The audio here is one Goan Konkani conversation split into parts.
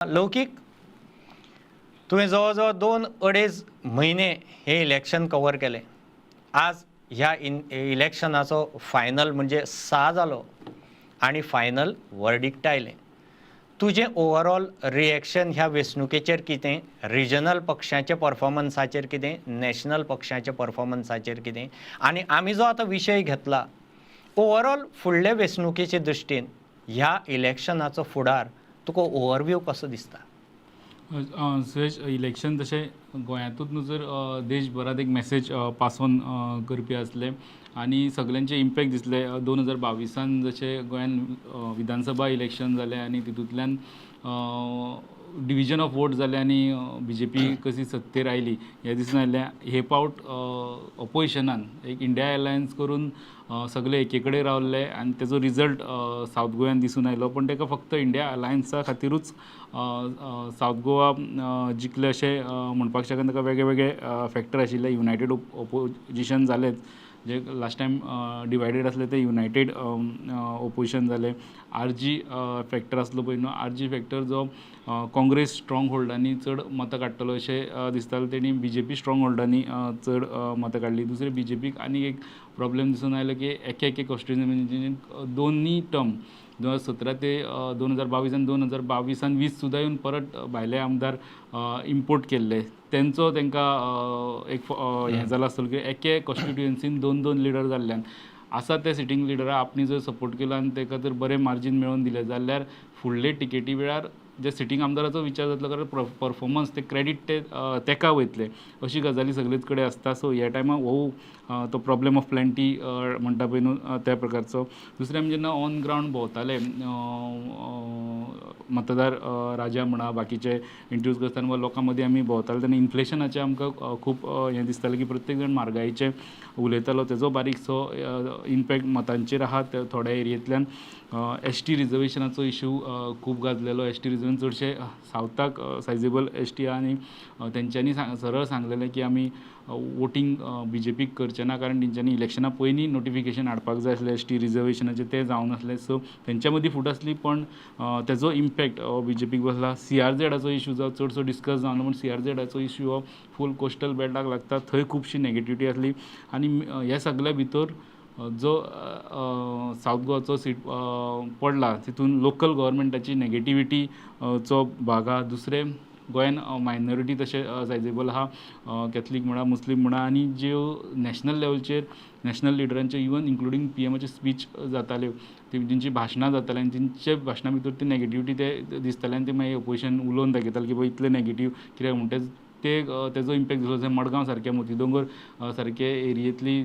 लौकीक, तुवें जवळ जवळ 2-2.5 म्हयने हे इलेक्शन कवर केलें. आज ह्या इन इलेक्शनाचो फायनल म्हणजे सा जालो आनी फायनल वर्डिक्ट आयलें. तुजें ओवरऑल रिएक्शन ह्या वेंचणुकेचेर कितें? रिजनल पक्षांच्या परफॉर्मन्साचेर कितें, नॅशनल पक्षाच्या परफॉर्मन्साचेर कितें आनी आमी जो आतां विशय घेतला, ओवरऑल फुडले वेंचणुकेचे दृश्टीन ह्या इलेक्शनाचो फुडार तुका ओवरव्यू कसो दिसता? सुरेश, इलेक्शन तशें गोंयांतूच न्हू जर देशभरांत एक मॅसेज पास ऑन करपी आसले आनी सगल्यांचे इम्पॅक्ट दिसले. 2022an जशें गोंयान विधानसभा इलेक्शन जालें आनी तितूंतल्यान डिविजन ऑफ वोट जालें आनी बीजेपी कशी सत्तेर आयली हें दिसून आयलें. हे पावट ऑपोजिशनान एक इंडिया अलायन्स करून सगळे एके कडेन रावल्ले आनी तेजो रिजल्ट सावथ गोव्यान दिसून आयलो. पूण ताका फक्त इंडिया अलायन्सा खातिरूच सावथ गोवा जिखले अशें म्हणपाक शकना. ताका वेगळे वेगळे फॅक्टर आशिल्ले. युनायटेड ओपोजिशन जालेंच, जे लास्ट टायम डिवायडेड आसले ते युनायटेड ओपोजिशन जालें. आरजी फॅक्टर आसलो पळय न्हू, आरजी फॅक्टर जो काँग्रेस स्ट्रॉंग होल्डांनी चड मतां काडटलो अशें दिसतालें, तेणी बीजेपी स्ट्रॉंग होल्डांनी चड मतां काडलीं. दुसरें, बीजेपीक आनी एक प्रॉब्लेम दिसून आयलो की एके एके कॉन्स्टिट्युएन्सीन दोनूय टर्म, 2017 ते 2022 आनी 2022an 20 सुद्दां येवन परत भायले आमदार इम्पोर्ट केल्ले, तेंचो तांकां एक हें जालां आसतलें की एके कॉन्स्टिट्युएन्सीन दोन दोन लिडर जाल्ल्यान आसा ते सिटींग लिडरा आपणी जर सपोर्ट केलो आनी ताका जर बरें मार्जीन मेळोवन दिलें जाल्यार फुडले टिकेटी वेळार जे सिटींग आमदाराचो विचार जातलो, कारण परफॉर्मन्स ते क्रेडीट ते तेका वयतले. अशी गजाली सगळेच कडेन आसता. सो ह्या टायमार हो तो प्रॉब्लेम ऑफ प्लेंटी म्हणटा पळय न्हू, त्या प्रकारचो. दुसरें, आमी जेन्ना ऑन ग्रावंड भोंवताले, मतदार राजा म्हणा, बाकीचे इंटरव्यूज करतना वा लोकां मदीं आमी भोंवताले तेन्ना इन्फ्लेशनाचें आमकां खूब हें दिसतालें की प्रत्येक जाण म्हारगायेचें उलयतालो. तेजो बारीकसो इम्पॅक्ट मतांचेर आहा. थोड्या एरियेंतल्यान एसटी रिजर्वेशनाचो इशू खूब गाजलेलो. एसटी रिजर्वेशन चडशे सावथाक सायजेबल एसटी आहा आनी तेंच्यांनी सरळ सांगलेलें की आमी वोटींग बीजेपीक करचे ना, कारण तेंच्यांनी इलेक्शना पयलीं नोटिफिकेशन हाडपाक जाय आसलें एसटी रिजर्वेशनाचें, तें जावनासलें. सो तेंच्या मदीं फूट आसली, पण तेजो इम्पॅक्ट बीजेपीक बसला. सीआरझेडाचो इशू जो चडसो डिस्कस जावना, पूण सीआरझेडाचो इशू हो फूल कोस्टल बेल्टाक लागता, थंय खुबशी नेगेटिविटी आसली. आनी ह्या सगल्या भितर जो सावथ गोवाचो सीट पडला, तितून लोकल गव्हर्मेंटाची नेगेटिविटी चो भाग आहा. दुसरें, गोंयान मायनॉरिटी तशें सायजेबल आहा, कॅथलीक म्हणा, मुस्लीम म्हणा, आनी ज्यो नॅशनल लेवलचेर नॅशनल लिडरांचे, इवन इन्क्लुडींग पीएमाच्यो स्पीच जाताल्यो, तेंची भाशणां जातालीं आनी तेंच्या भाशणां भितर ती नेगेटिविटी ते दिसताले आनी ते मागीर ओपोजिशन उलोवन दाखयताले की बाबा इतलें नेगेटीव कित्याक म्हण ते तेजो इम्पॅक्ट दिसलो. मडगांव सारके, मोतीडोंगर सारके एरियेंतली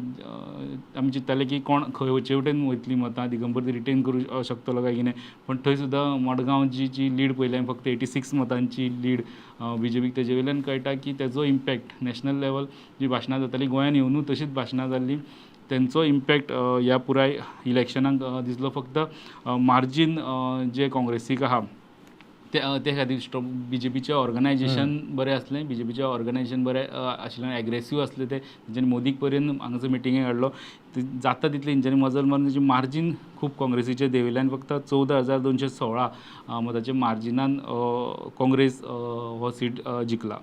आमी चिंत्ताले की कोण खंय वचे वटेन वयतली मतां, दिगंबर रिटेन करूं शकतलो काय कितें, पूण थंय सुद्दां मडगांव जी जी लीड पळयली हांवें, फक्त 86 मतांची लीड बीजेपीक. तेजे वयल्यान कळटा की तेजो इम्पॅक्ट नॅशनल लेवल जी भाशणां जातालीं, गोंयान येवनूय तशीच भाशणां जाल्लीं, तेंचो इम्पॅक्ट ह्या पुराय इलेक्शनाक दिसलो. फक्त मार्जीन जे काँग्रेसीक आहा ते ते खातीर बीजेपीचें ऑर्गनायजेशन बरें आसलें. बीजेपीचें ऑर्गनायजेशन बरें आशिल्लें, एग्रेसीव आसलें ते. तेंच्यांनी मोदीक पर्यंत हांगासर मिटिंगेक हाडलो. जाता तितलें तेंच्यांनी मजल मारून तेजी मार्जीन खूब काँग्रेसीचेर देंवयलें आनी फक्त 14,216 मतांच्या मार्जिनान काँग्रेस हो सीट जिखला.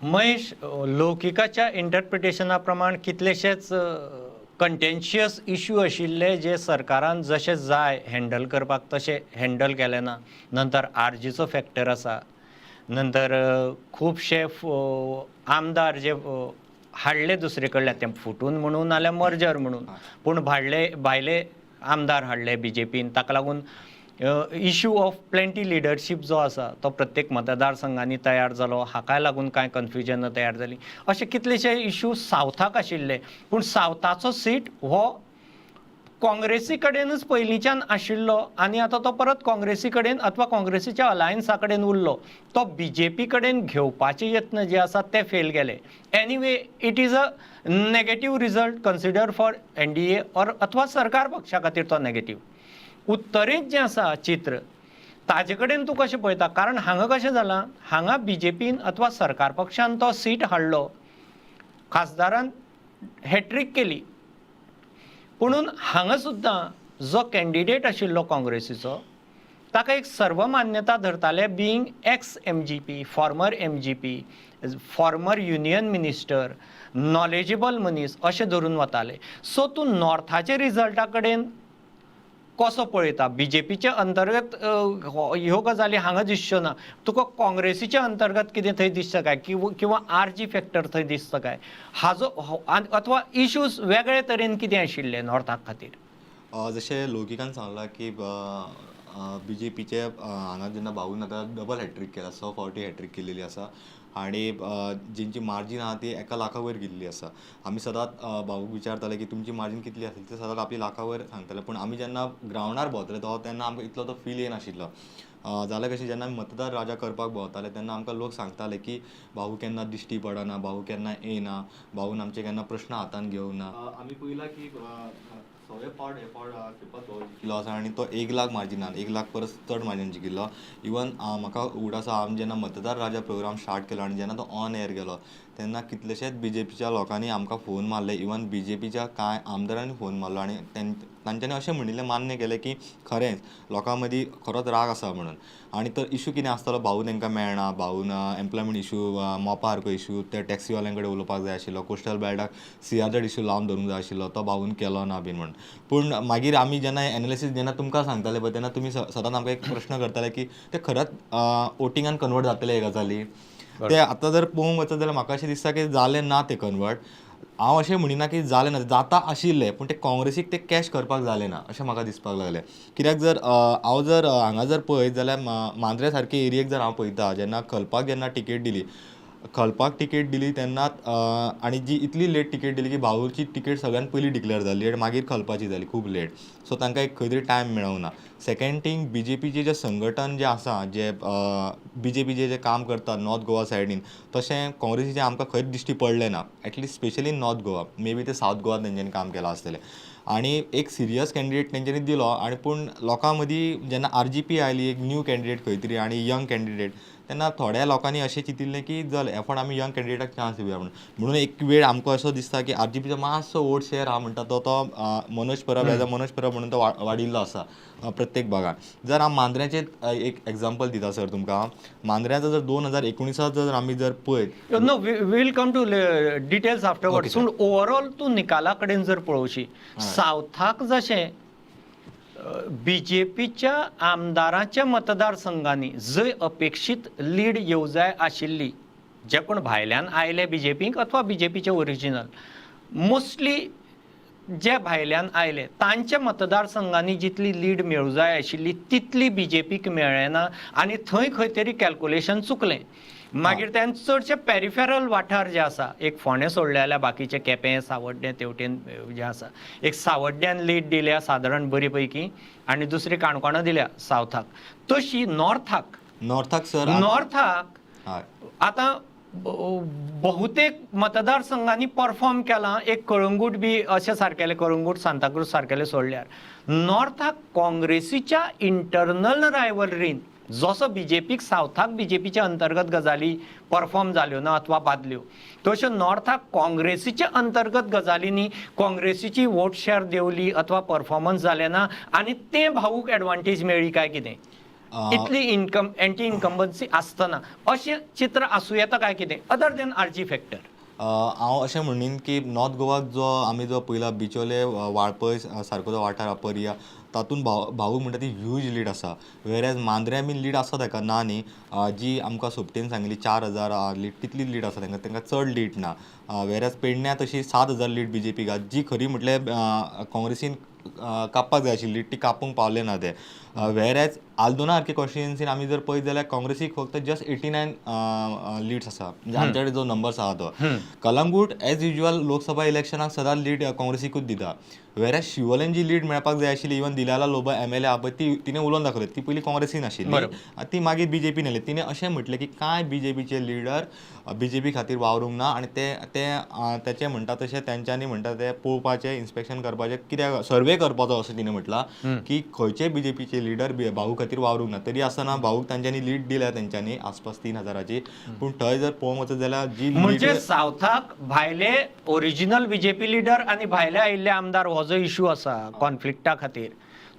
महेश, लौकिकाच्या इंटरप्रिटेशना प्रमाण कितलेशेच कंटेन्शियस इश्यू आशिल्ले जे सरकारान जशें जाय हँडल करपाक तशें हँडल केलें ना. नंतर आरजीचो फॅक्टर आसा, नंतर खुबशे आमदार जे हाडले दुसरे कडल्यान, ते फुटून म्हणून नाल्यार मर्जर म्हणून, पूण भाडले भायले आमदार हाडले बीजेपीन. ताका लागून इश्यू ऑफ प्लेंटी लिडरशीप जो आसा तो प्रत्येक मतदारसंघांनी तयार जालो. हाकाय लागून कांय कन्फ्युजन तयार जाली. अशे कितलेशे इश्यू सावथाक आशिल्ले, पूण सावथाचो सीट हो काँग्रेसी कडेनच पयलींच्यान आशिल्लो आनी आतां तो परत काँग्रेसी कडेन अथवा काँग्रेसीच्या अलायन्सा कडेन उरलो. तो बीजेपी कडेन घेवपाचे यत्न जे आसात ते फेल गेले. Anyway, it is a negative result consider for NDA or अथवा सरकार पक्षा खातीर तो नेगेटीव. उत्तरेंत जें आसा चित्र, ताजे कडेन तूं कशें पळयता? कारण हांगा कशें जालां, हांगा बीजेपीन अथवा सरकार पक्षान तो सीट हाडलो, खासदारान हॅट्रीक केली, पुणून हांगा सुद्दां जो कॅन्डिडेट आशिल्लो काँग्रेसीचो ताका एक सर्वमान्यता धरताले, being ex MGP, former MGP, former union minister, knowledgeable मनीस अशें धरून वताले. सो तूं नॉर्थाच्या रिजल्टा कडेन कसो पळयता? बीजेपीच्या अंतर्गत ह्यो गजाली हांगा दिसच्यो ना. तुका काँग्रेसीच्या अंतर्गत कितें थंय दिसता काय, किंवा आरजी फॅक्टर थंय दिसता काय हाजो अथवा इश्यूज वेगळे तरेन कितें आशिल्ले नॉर्था खातीर? जशें लौकिकान सांगलां की बीजेपीचे हांगा जेन्ना भाऊन आतां डबल हॅट्रीक केला, 6 फावटी हॅट्रीक केलेली आसा आनी जेंची मार्जीन आहा ती 1 लाखा वयर गेल्ली आसा. आमी सदांच भाऊक विचारताले की तुमची मार्जीन कितली आसली, ते सदांच आपली लाखा वयर सांगताले. पूण आमी जेन्ना ग्रावंडार भोंवताले तो तेन्ना आमकां इतलो तो फील येनाशिल्लो. जालें कशें, जेन्ना आमी मतदार राजा करपाक भोंवताले तेन्ना आमकां लोक सांगताले की भाऊ केन्ना दिश्टी पडना, भाऊ केन्ना येयना, भाऊन आमचे केन्ना प्रश्न हातान घेवना. आमी पळयलां की सगळे पावट हे पावट श्रीपाद भाऊ जिखिल्लो आसा आनी तो 1 लाख मार्जिनान, 1 लाख परस चड मार्जिन जिखिल्लो. इवन म्हाका उगडास आसा, आमी जेन्ना मतदार राजा प्रोग्राम स्टार्ट केलो आनी जेन्ना तो ऑन एयर गेलो तेन्ना कितलेशेच बीजेपीच्या लोकांनी आमकां फोन मारले. इवन बीजेपीच्या कांय आमदारांनी फोन मारलो आनी तांच्यांनी अशें म्हणिल्लें, मान्य केलें की खरेंच लोकां मदीं खरोच राग आसा म्हणून. आनी तो इशू कितें आसतलो, भाऊ तांकां मेळना, भाऊन एम्प्लॉयमेंट इशू, मोपा सारको इशू त्या टॅक्सीवाल्यां कडेन उलोवपाक जाय आशिल्लो, कोस्टल बेल्टाक सीआरझेड इशू लावन धरूंक जाय आशिल्लो, तो भाऊन केलो ना बीन म्हणून. पूण मागीर आमी जेन्ना एनालिसीस जेन्ना तुमकां सांगताले पळय, तेन्ना तुमी सदांच आमकां एक प्रश्न करताले की ते खरेंच वोटिंगान कन्वर्ट जातले हे गजाली. ते आतां जर पळोवंक वचत जाल्यार म्हाका अशें दिसता की जालें ना तें कन्वर्ट. हांव अशें म्हणिना की जालें ना, जाता आशिल्लें, पूण ते काँग्रेसीक ते कॅश करपाक जालें ना अशें म्हाका दिसपाक लागलें. कित्याक जर हांव जर हांगा जर पळयत जाल्यार मांद्रे सारके एरियेक जर हांव पळयता, जेन्ना खलपाक जेन्ना टिकेट दिली, खलपाक टिकेट दिली तेन्ना आनी जी इतली लेट टिकेट दिली की भाऊची टिकेट सगळ्यान पयलीं डिक्लेर जाली आनी मागीर खलपाची जाली खूब लेट. सो तांकां एक खंय तरी टायम मेळोंक ना. सेकेंड थींग, बीजेपीचें जें संघटन जें आसा, जे बीजेपीचें जें काम करता नॉर्थ गोवा सायडीन, तशें काँग्रेसीचें आमकां खंयच दिश्टी पडलें ना, at least specially North Goa. Maybe ते सावथ गोवा तेंच्यांनी काम केलां आसतलें. आनी एक सिरियस कॅन्डिडेट तेंच्यांनी दिलो आनी पूण लोकां मदीं जेन्ना आरजीपी आयली, एक न्यू कॅन्डिडेट खंय तरी आनी यंग कॅन्डिडेट, तेन्ना थोड्या लोकांनी अशें चिंतिल्लें की चल हे फावट आमी यंग कॅन्डिडेटाक चान्स दिवया म्हणून. म्हणून एक वेळ आमकां असो दिसता की आरजीपीचो मातसो वोट शेअर आहा म्हणटा तो तो मनोज परब, एज अ मनोज परब म्हणून तो वाडिल्लो आसा प्रत्येक भागान. जर हांव मांद्र्याचें एक एग्जाम्पल दिता सर तुमकां, मांद्र्याचो जर 2019 जर आमी जर पळयत No, we'll come to details afterward. पूण ओवरऑल तूं निकाला कडेन जर पळोवशी, सावथाक जशें बीजेपीच्या आमदारांच्या मतदारसंघांनी जंय अपेक्षीत लीड येवं जाय आशिल्ली, जे कोण भायल्यान आयले बीजेपीक अथवा बीजेपीचे ओरिजिनल, मोस्टली जे भायल्यान आयले तांच्या मतदारसंघांनी जितली लीड मेळूं जाय आशिल्ली तितली बीजेपीक मेळ्ळें ना आनी थंय खंय तरी कॅल्कुलेशन चुकलें. मागीर त्यान चडशे पेरिफेरल वाठार जे आसा, एक फोंडें सोडले जाल्यार बाकीचे केपें, सावड्डें तेवटेन जे आसा, एक सावड्ड्यान लीड दिल्या सादारण बरी पैकी आनी दुसरी काणकोणा दिल्या सावथाक. तशी नॉर्थाक नॉर्थाक सर नॉर्थाक हय. आतां बहुतेक मतदारसंघांनी परफॉर्म केलां, एक कळंगूट बी अशें सारकेले, कळंगूट, सांताक्रूज सारकेले सोडल्यार. नॉर्थाक काँग्रेसीच्या इंटरनल रायवलरीन जसो बीजेपीक सावथाक बीजेपीच्या अंतर्गत गजाली परफॉर्म जाल्यो ना अथवा बादल्यो, तश्यो नॉर्थाक काँग्रेसीच्या अंतर्गत गजालींनी काँग्रेसीची वोट शेअर देंवली अथवा परफॉर्मन्स जालें ना आनी तें भाऊक एडवांटेज मेळ्ळी काय कितें, इतली इन्कम एंटी इन्कम्बन्सी आसतना अशें चित्र आसूं येता काय कितें, अदर देन आरजी फॅक्टर? हांव अशें म्हणीन की नॉर्थ गोवाक जो आमी जो पयला बिचोले, वाळपय सारको जो वाठार आहा, पर्या, तातूंत भाऊ म्हणटा ती ह्यूज लीड आसा. वेर मांद्र्यां बीन लीड आसा ताका, ना न्ही. जी आमकां सोपटेन सांगिल्ली 4000 लीड, तितली लीड आसा तांकां, तांकां चड लीड ना. वेर पेडण्यां तशी 7000 लीड बीजेपीक आहा, जी खरी म्हटल्यार काँग्रेसीन कापपाक जाय आशिल्ली ती कापूंक पावले ना ते. वेर एज आल्दोना सारके कॉन्स्टिट्युएन्सीन आमी जर पळयत जाल्यार काँग्रेसीक फक्त जस्ट 89 लिड्स आसा, म्हणजे आमचे कडेन जो नंबर्स आहा तो. कलंगूट एज युजल लोकसभा इलेक्शनाक सदांच लीड काँग्रेसीकूच दिता. वेर एज शिवोलेन जी लीड मेळपाक जाय आशिल्ली, इवन दिलाला लोबो एमएलए आहा पळय, ती तिणें उलोवन दाखयली, ती पयलीं काँग्रेसीन आशिल्ली आनी ती मागीर बीजेपीन आयली. तिणें अशें म्हटलें की कांय बीजेपीचे लिडर बीजेपी खातीर वावरूंक ना आनी ते ते तेचे म्हणटा तशें तेंच्यांनी म्हणटा ते पळोवपाचें, इन्स्पेक्शन करपाचें, कित्याक सर्वे करपाचो अशें तिणें म्हटलां की खंयचे बीजेपीचे लिडर भाऊ खातीर वावरूंक ना. तरी आसतना भाऊक तांच्यांनी लीड दिल्या तेंच्यांनी आसपास 3000ची. पूण थंय जर पळोवंक वचत जाल्यार जी म्हणजे सावथाक भायले ओरिजिनल बीजेपी लिडर आनी भायले आयिल्ले आमदार हो जो इशू आसा कॉन्फ्लिक्टा खातीर,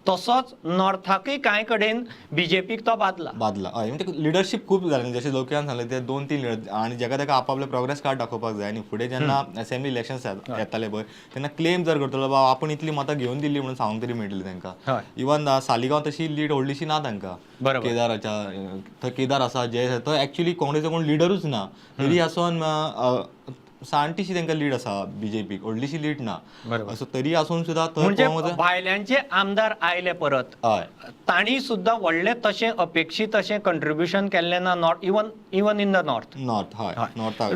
तसोच नॉर्थाकय कांय कडेन बीजेपीक तो बादला. बादला, हय. म्हणजे लिडरशीप खूब जालें, जशें लोक्यान सांगलें ते दोन तीन लिडर आनी जेका तेका आपआपले प्रोग्रेस कार्ड दाखोवपाक जाय. आनी फुडें जेन्ना असेंब्ली इलेक्शन्स येताले पळय, तेन्ना क्लेम जर करतलो बाबा आपूण इतली मतां घेवन दिल्ली म्हणून सांगूंक तरी मेळटली तांकां. इवन सालिगांव तशी लीड व्हडलीशी ना तांकां. केदाराच्या थंय केदार आसा, जयेश आसा, तो एक्चुली काँग्रेसीचो कोण लिडरूच ना, तरी आसून साणटीशी तांकां लीड आसा बीजेपीक, व्हडलीशी लीड ना. सो तरी आसून सुद्दां थंय म्हणजे पळोवंक वचत- भायल्यांचे आमदार आयले परत, तांणी सुद्दां व्हडलें तशें अपेक्षीत अशें कंट्रिब्युशन केल्लें ना, not even in the north. North, हय, नॉर्थाक.